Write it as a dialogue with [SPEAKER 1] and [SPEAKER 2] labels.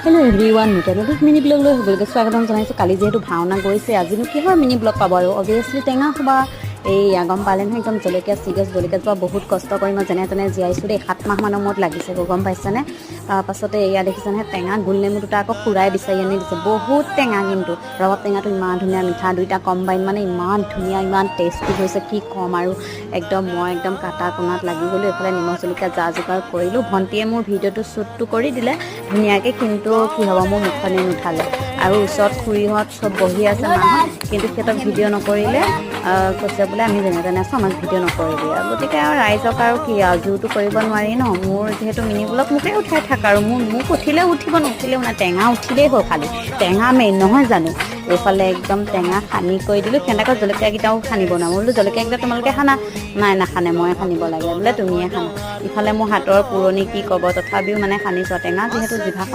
[SPEAKER 1] Hello' every one, নতুন নতুন mini blog লৈ সকলোকে স্বাগতম জনাইছোঁ। কালি যিহেতু ভাওনা গৈছে, আজিনো কিহৰ মিনি ব্লগ পাব আৰু? অভিয়াছলি টেঙা খোবা। এইয়া গম পালে নহয়, একদম জলকীয়া চিগছ, জলকীয়াজোপা বহুত কষ্ট কৰি মই যেনে তেনে জীয়াইছোঁ দেই। 7 মাহমানৰ মূৰত লাগিছে গৈ, গম পাইছেনে? তাৰপাছতে এয়া দেখিছে নহয়, টেঙা গোল নেমু দুটা আকৌ খুৰাই বিচাৰি আনি দিছে। বহুত টেঙা, কিন্তু ৰবাব টেঙাটো ইমান ধুনীয়া মিঠা, দুইটা কম্বাইন মানে ইমান ধুনীয়া, ইমান টেষ্টি হৈছে, কি ক'ম আৰু। একদম মই একদম কাটা কোনাত লাগি গ'লোঁ। এইফালে নিমখ জলকীয়া যা যোগাৰ কৰিলোঁ। ভণ্টিয়ে মোৰ ভিডিঅ'টো শ্বুটটো কৰি দিলে ধুনীয়াকৈ, কিন্তু কি হ'ব, মোৰ মুখখনে নুঠালে। আৰু ওচৰত খুৰীহঁত চব বহি আছে মাহঁত, কিন্তু সিহঁতক ভিডিঅ' নকৰিলে। কৈছে বোলে, আমি যেনে তেনে আছোঁ, আমাক ভিডিঅ' নকৰিবি আৰু। গতিকে আৰু ৰাইজক আৰু কি আৰু জোৰটো কৰিব নোৱাৰি ন? মোৰ যিহেতু মিনি ব্লগ, মোকে উঠাই থাক আৰু। মোক উঠিলেও উঠিব, নুঠিলেও নাই, টেঙা উঠিলেই হ'ল খালি। টেঙা মেইন নহয় জানো? এইফালে একদম টেঙা সানি কৰি দিলোঁ। সিহঁতে আকৌ জলকীয়াকেইটাও সানিব নোৱাৰে। মই বোলো, জলকীয়াকেইটা তোমালোকে সানা। নাই, নাসানে, মই সানিব লাগে বোলে, তুমিয়ে সানা। ইফালে মোৰ হাতৰ পুৰণি, কি ক'ব, তথাপিও মানে সানিছোঁ। টেঙা যিহেতু জিভাখন